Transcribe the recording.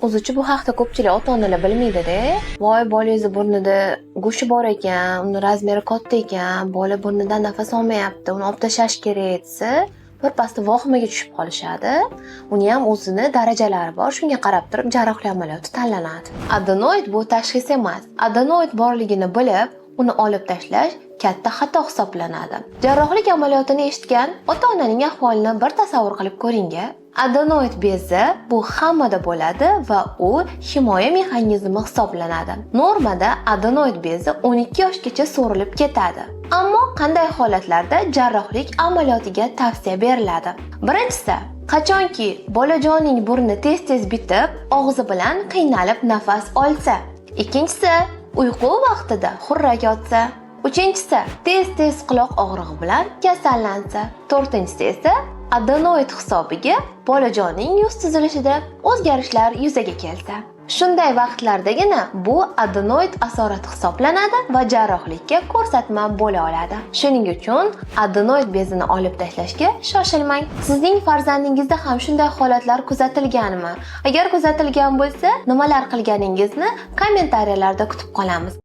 O'zicha bu haqda ko'pchilik ota-onalar bilmaydi-da. "Voy, bolangizni burnida go'shti bor ekan, uni размер i katta ekan, bola burnidan nafas olmayapti, uni olib tashlash kerak", desa, birpasda vahimaga tushib qolishadi. Uni ham o'zini darajalari bor, shunga qarab turib jarrohlik amaliyoti tanlanadi. Adenoid bu tashxis emas. Adenoid borligini bilib, uni olib tashlash katta xato hisoblanadi. Jarrohlik amaliyotini eshitgan ota-onaning ahvolini bir tasavvur qilib ko'ring-a. Adenoid bezi bu hammada bo'ladi va u himoya mexanizmi hisoblanadi. Normada adenoid bezi 12 yoshgacha so'rilib ketadi. Ammo qanday holatlarda jarrohlik amaliyotiga tavsiya beriladi? Birinchisi, qachonki bolajonning burni tez-tez bitib, og'zi bilan qiynalib nafas olsa. Ikkinchisi, uyqu vaqtida xurrak otsa. Uchinchisi, tez-tez quloq og'rig'i bilan kasallansa. To'rtinchisi esa adenoid hisobiga bolajonning yuz tuzilishida o'zgarishlar yuzaga kelsa. Shunday vaqtlardagina bu adenoid asorati hisoblanadi va jarrohlikka ko'rsatma bo'la oladi. Shuning uchun adenoid bezini olib tashlashga shoshilmang. Sizning farzandingizda ham shunday holatlar kuzatilganmi? Agar kuzatilgan bo'lsa, nimalar qilganingizni kommentariyalarda kutib qolamiz.